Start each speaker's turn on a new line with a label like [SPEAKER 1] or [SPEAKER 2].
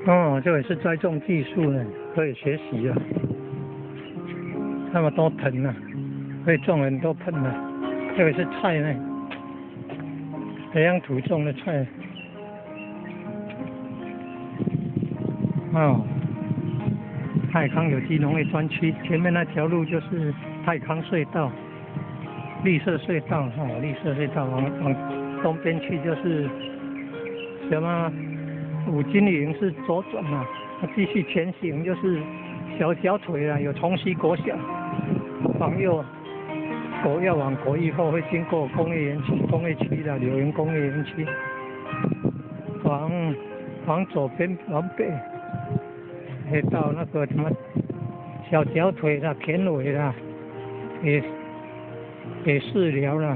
[SPEAKER 1] 哦，這個是栽種技術呢，可以學習啊。那麼多盆啊，可以種很多盆啊。這個是菜呢，培養土種的菜。哦，泰康有機農業專區前面那條路就是泰康隧道，綠色隧道哈，綠色隧道往東邊去就是什麼？五金營是左轉嘛，繼續前行就是小腳腿啊，有崇禧國小，往右，國要往國一後會經過工業園區、工業區的柳營工業園區，往左邊往北，會到那個什麼小腳腿啦、田尾啦，也飼寮啦。